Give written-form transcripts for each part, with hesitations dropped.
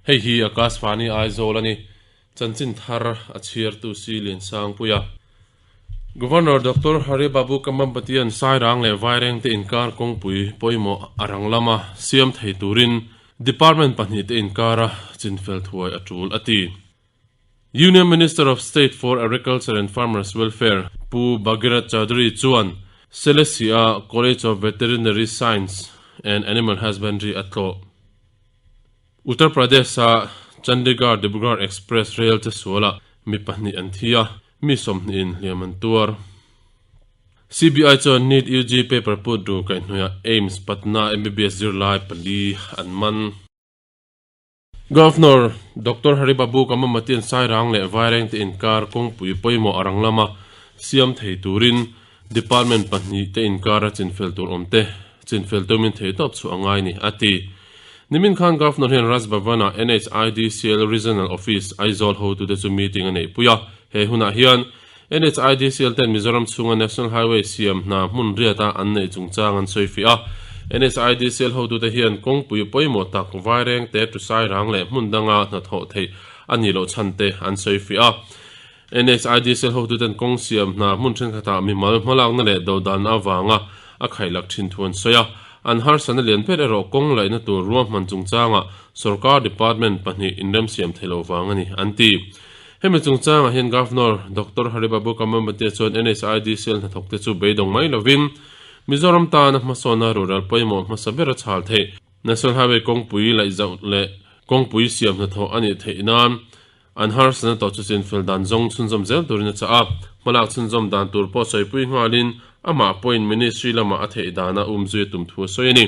Hei hi Akashvani Aizawl a ni. Chanchin thar a chhiartu si Liansangpuia. Governor Doctor Hari Babu Kambhampatian Sairang leh Vairengte inkar kawngpui pawimawh a rang lama siam thei turin Department pahnihte inkara chinfel thuai a tul a ti. Union Minister of State for Agriculture and Farmers Welfare Pu Bhagirath Chaudhary chuan Selesih-a College of Veterinary Science and Animal Husbandry a tlawh. Uttar Pradesh-a Chandigarh-Dibrugarh Express rail che sualah mi pahnih an thi a, mi sawmhnihin hliam an tuar. CBI chuan NEET UG paper put ru kaihhnawihah AIIMS Patna MBBS zirlai pali an man. Governor Doctor Hari Babu Kamamatian Sairang leh Vairengte inkar kawngpui pawimawh a rang lama siam thei turin Department pahnih te inkara chinfel tur awm te chinfel tumin theihtawp chhuah a ngai ni, a ti. Nimin khan Governor hian Raj Bhavan-ah NHIDCL Regional Office, Aizawl hotute chu meeting a neihpui a. He hunah hian NHIDCL ten Mizoram chhunga National Highway siam hna hmun riata an neih chungchang an sawi fiah a. NHIDCL hotute hian kawngpui pawimawh tak Vaireng te, Tusairang leh hmun danga hnathawh theih a nih loh chhan te an sawi fiah a. NHIDCL hotuten kawng siam hna hmun thenkhatah mimal hmalakna leh dodanna avanga a khaihlak thin thu an sawi a. An harsatna lian ber erawh kawng laihna tur ruahman chungchangah sorkar department pahnih inremsiam thei lo vang a ni, an ti. Hemi chungchangah hian Governor Doctor Haribabu Kamambatia chuan NHIDCL hnathawkte chu beidawng mai lovin Mizoram tana hmasawnna rural pawimawh hmasa ber a chhal theih. National Highway kawngpui laihzauh leh kawngpui siam hnathawh a nih theih nan An harsatna tawh chu chinfel dan zawng chhunzawm zel turin a chah a, hmalak chhunzawm dan tur pawh sawipui nghalin amah pawhin ministry lamah a theih dana umzui a tum thu a sawi a ni.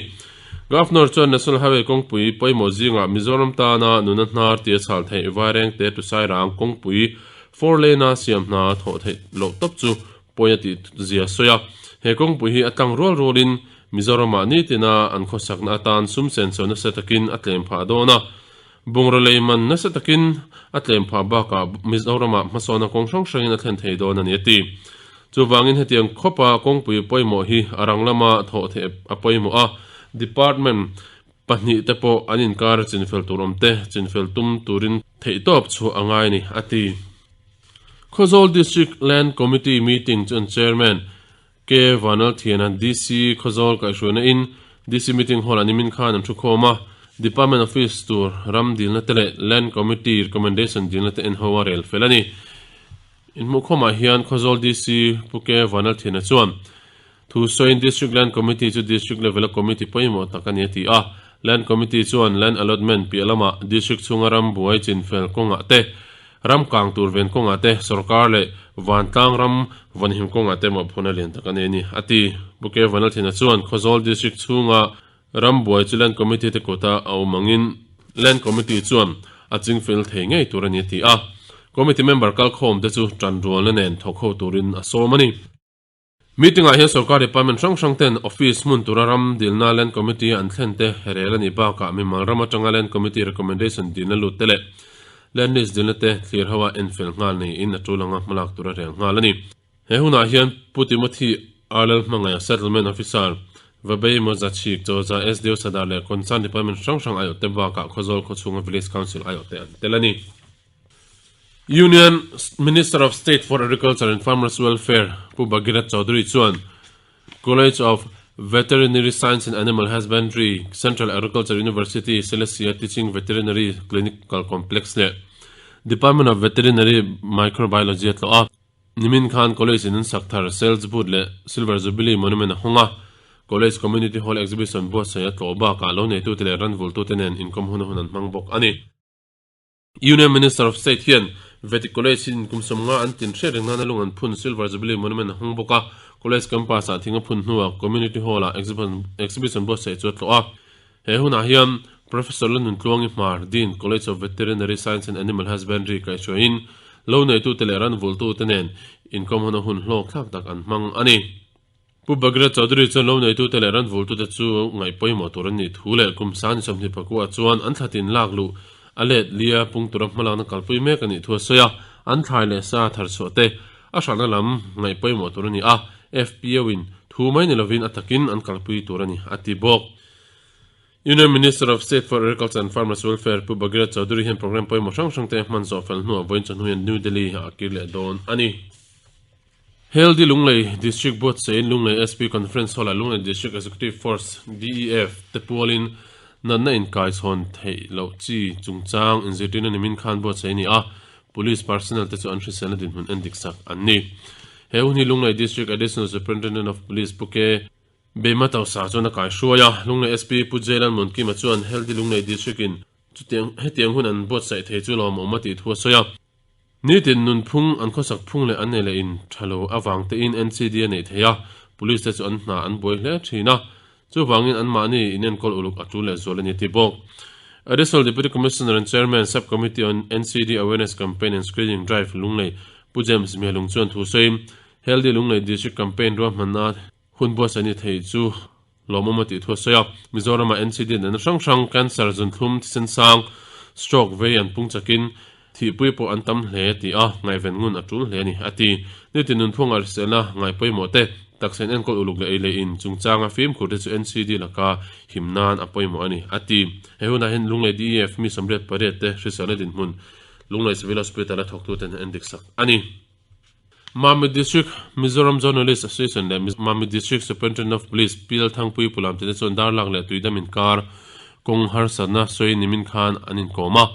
Governor chuan National Highway kawngpui pawimawh zingah Mizoram tana nuna hnar tia chhal theih Vairengte to Sairang kawngpui four lane-a siam hna thawh theih loh tawp chu pawi a tih zia a sawi a. He kawngpui hi a tlang rual rualin Mizoramah nitina an khawsakna atan sum senso nasa takin a tlem phah dawn a. Bungraw lei man nasa takin a tlem phah bakah Mizoramah hmasawnna kawng hrang hrangin a thlen thei dawn a ni a ti. Chuvangin hetiang khawpa kawngpui pawimawh hi a rang lama thawh theih a pawimawh a, department pahnih te pawh an inkar chinfel tur awm te chinfel tum turin theihtawp chhuah a ngai a ni a ti. Khawzawl District Land Committee meeting chu an chairman K Vanlalthiana DC Khawzawl kaihhruaina in DC meeting hall ah nimin khan an thukhawm a, Department office tur ram dilna te leh Land Committee recommendation dilna te en ho a rel fel a ni. Inhmuhkhawmah hian Khawzawl DC Pu K Vanlalthiana chuan thu sawiin District Land Committee chu District level a committee pawimawh tak a ni a ti a, Land Committee chuan Land Allotment piah lamah District chhunga ram buai chinfel kawngah te Ram kang tur ven kawngah te, sorkar leh vantlang ram vawnhim kawngah te mawhphurhna lian tak a nei a ni, a ti. Pu K. Vanlalthina chuan Khawzawl District chhunga ram buai chu Land Committee te kawta a awm angin Land Committee chuan a chingfel thei ngei tur a ni a ti a. Committee member kalkhawm te chu tanrualna nen thawk ho turin a sawm a ni. Meeting ah hian sorkar department hrang hrang ten office hmun tura ram dilna Land Committee an thlen te rel a nih bakah mimal ram atanga Land Committee recommendation dilna lut te leh Land List dilna te thlir ho a enfel nghal niin a tul anga hmalak tura rel nghal a ni. He hunah hian Pu Timothy Arlel Hmangaia Settlement Officer, Vabei Mawzachhik, Chawza SDO Sadar leh Concern Department hrang hrang aiawhte bakah Khawzawl khawchhunga Village Council aiawhte an tel a ni. Union Minister of State for Agriculture and Farmers Welfare Pu Bhagirath Chaudhary chuan College of Veterinary Science and Animal Husbandry, Central Agriculture University, Selesih-a Teaching Veterinary Clinical Complex leh Department of Veterinary Microbiology a tlawh a. Nimin khan College in an sak thar Sales Booth leh Silver Jubilee Monument a hawng a, College Community Hall Exhibition buatsaih a tlawh bakah lo neitute leh ranvultute nen inkawm hun a hun an hmang bawk a ni. Union Minister of State hian Vedic College hi inkum sawmnga an tin hriat reng nana lung an phun Silver Jubilee Monument a hawng bawk a, College campus ah thing a phun hnuah Community Hall ah exhibition buatsaih chu a tlawh a. He hunah hian Professor Lanuntluangi Hmar, Dean, College of Veterinary Science and Animal Husbandry kaihhruaiin lo neitute leh ranvulhtute nen inkawm huna hun hlawk thlak tak an hmang a ni. Pu Bagheera Chaudhary chuan lo neitute leh ranvultute chu ngaih pawimawh tur an nih thu leh kum sani sawmhnih pakua chuan an thlatin lak luh a let lia pung tura hmalakna kalpui mek a nih thu a sawi a, an thlai leh sa thar chhuah te a hralhna lam ngaih pawimawh tur a ni a, FPO in thu mai ni lovin a takin an kalpui tur a ni a ti bawk. Union Minister of State for Agriculture and Farmers Welfare Pu Bhagirath Chaudhary hian programme pawimawh hrang hrang te hman zawh fel hnuah vawiin chawhnu hian New Delhi ah a kir leh dawn a ni. Healthy Lunglei District buatsaih in Lunglei SP Conference Hall ah Lunglei District Executive Force, DEF, te pualin natna inkaichhawn theih loh chi chungchang inzirtirna nimin khan buatsaih a ni a, Police personnel te chu an hriselna dinhmun en dik sak an ni. He hun hi Lunglei District Additional Superintendent of Police Pu K. Bema Tausa chuan a kaihruai a, Lunglei SP Pu Jailan Munkima chuan Healthy Lunglei District in chutiang hetiang hun an buatsaih thei chu lawmawm a tih thu a sawi a. Nitin nunphung an khawsak phung leh an nei leh in tha lo avang tein NCD a neih thei a, Police te chu an hna an buai hle thin a, chuvangin anmahni inenkawl uluk a tul leh zual a ni ti bawk. Additional Deputy Commissioner and Chairman, Sub Committee on NCD Awareness Campaign and Screening Drive, Lunglei, Pu James Mialung chuan thu sawiin, Healthy Lunglei District Campaign ruahmanna hun buatsaih ni thei chu lawmawm a tih thu a sawi a. Mizoramah NCD natna hrang hrang, cancer, zunthlum, thisen sang, stroke vei an pung chakin thihpui pawh an tam hle tih a ngaihven ngun a tul hle a ni, a ti. Nitin nunphunga hriselna ngaih pawimawh te, taksa in enkawl uluk leh ei leh in chungchanga fimkhur te chu NCD laka him nan a pawimawh a ni, a ti. He hunah hian Lunglei DEF mi 88 te hriselna dinhmun Lunglei Civil Hospital a thawktuten an endik sak a ni. Mamit District Mizoram Journalist Association leh Mamit District Superintendent of Police Pi Lalthangpui Pulam te chuan darlak leh tuidam inkar kawng harsatna sawi nimin khan an inkawm a.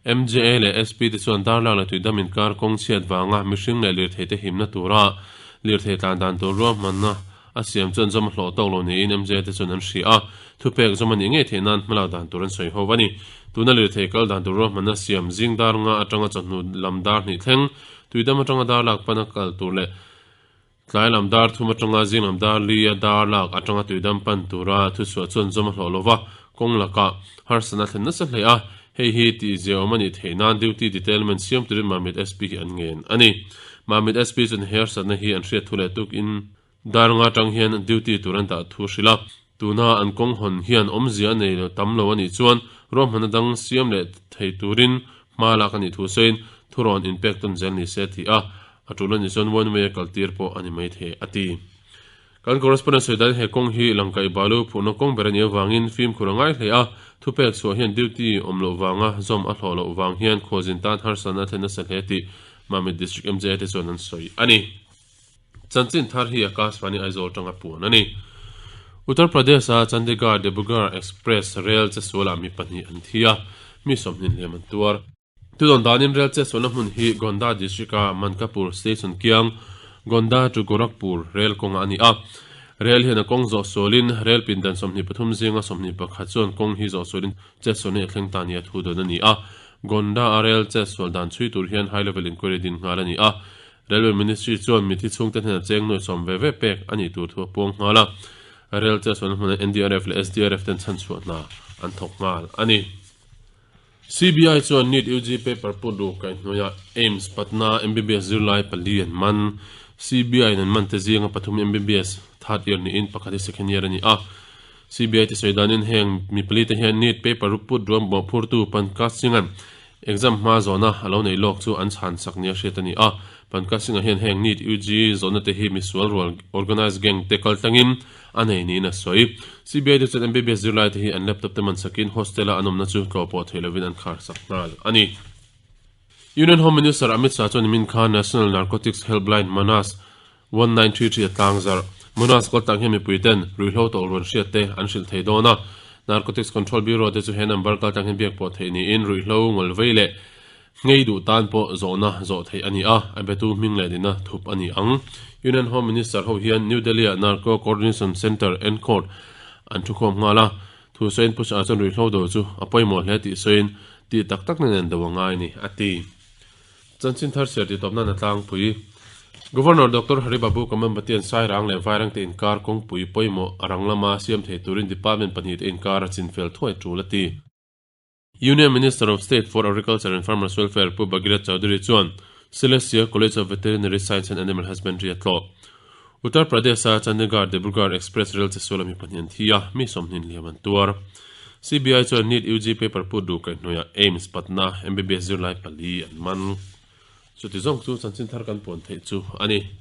MJA leh SP te chuan darlak leh tuidam inkar kawng chhiat vanga mihring leh lirthei te himna tura lirthei tlan dan tur ruahmanna a siam chuan zawm a hlawh tawk lo niin MJA te chuan an hria a, thupek zawm a nih ngei theih nan hmalak dan tur an sawi ho a ni. Tuna lirthei kal dan tur ruahmanna siam zing dar nga atanga chawhnu lam dar hnih thleng Tuidam atanga dar lak pana kal tur leh tlai lam dar thum atanga zing lam dar li a dar lak atanga tuidam pan tura thuchhuah chuan zawm a hlawh lova, kawng lakah harsatna thlen nasa hle a, hei hi tih ziaawm a nih theih nan duty detailment siam turin Mamit SP hi an ngen a ni. Mamit SP chuan he harsatna hi an hriat thu leh tukin Dar nga tang hian duty tur an dah thu hrilh a, tuna an kawng hawn hian awmzia a nei lo tam lo a nih chuan ruahmanna dang siam leh thei turin hma lak a nih thu sawiin thurawn inpek tawn zel ni se a ti a, a tul a nih chuan one way a kaltir pawh a ni maithei a ti. Kan correspondent sawi danin he kawng hi Langkaih balu phurhna kawng ber a nih avangin fimkhur a ngai hle a, thupek chhuah hian duty awm loh vanga zawm a hlawh loh vang hian khualzin tan harsatna a thlen nasa hle tih Mamit District MJA te chuan an sawi a ni. Chanchin thar hi Akashvani Aizawl tanga puan a ni. Uttar Pradesh-a Chandigarh Dibrugarh Express rel chesualah mi pahnih an thi a, mi 20 hliam an tuar. Thudawn danin rel chesualna hmun hi Gonda district-a Mankapur station kiang Gonda to Gorakhpur rel kawngah a ni a. Rel hian a kawng zawh sualin rel pindan 23 zinga 21 chuan kawng hi zawh sualin chesualna hi a thleng ta nia thudawn a ni a. Gonda-a rel chesual dan chhui tur hian high level inquiry din nghal a ni a. Railway Ministry chuan mithi chhungte hnena cheng nuai sawm ve ve pek a nih tur thu a puang nghal a, Rail chesualna hmuna NDRF leh SDRF ten chhanchhuah hna an thawk nghal a ni. CBI chuan NEET UG paper put ruk kaihhnuaiah AIIMS Patna MBBS zirlai pali an man. CBI in an man te zinga pathum MBBS third year niin pakhat hi second year a ni a. CBI te sawi danin heng mi pali te hian NEET paper put ruam bawhphurtu Pankaj Singh-a'n Exam hma zawhna a lo nei lawk chu an chhan sak nia hriat a ni a. Pankaj Singh-a hian heng NEET UG zawhna te hi misual rual organised gang te kal tlangin a nei niin a sawi. CBI te chuan MBBS zirlai te hi an laptop te man sakin hostel-a an awmna chu tlawh pawh theih lovin an khar sak nghal a ni. Union Home Minister Amit Shah chuan nimin khan National Narcotics Helpline Manas 1933 a tlangzarh. Manas kal tang hian mipui ten ruihhlo tawh ruan hriat te an hrilh thei dawn a. Narcotics Control Bureau te chu he number kal tang hian biak pawh theih niin ruihhlo ngawlvei leh nghei duh tan pawh zawhna zawh theih a ni a, a betu hming leh nihna thup a ni ang. Union Home Minister ho hian New Delhi-ah Narco Coordination Centre, NCORD, an thukhawm nghal a. Thu sawiin Pu Shah chuan ruihhlo do chu a pawimawh hle tih sawiin tih tak tak na nen do a ngai a ni, a ti. Chanchin thar chhiar tih tawpna na tlangpui. Governor Doctor Hari Babu Kamambatian Sairang leh Vairangte inkar kawngpui pawimawh a rang lama siam thei turin department pahnihte inkar a chinfel thuai tul a ti. Union Minister of State for Agriculture and Farmers Welfare Pu Bhagirath Chaudhary chuan Silesia College of Veterinary Science and Animal Husbandry a tlawh. Uttar Pradesh-a Chandigarh-Dibrugarh Express rel chesuala mi pahnih an thi a, mi 20 hliam an tuar. CBI chuan NEET UG paper put duh kaihhnuaiah AIIMS Patna MBBS zirlai pali an man. Chuti zawng chu chanchin thar kan puan theih chu a ni.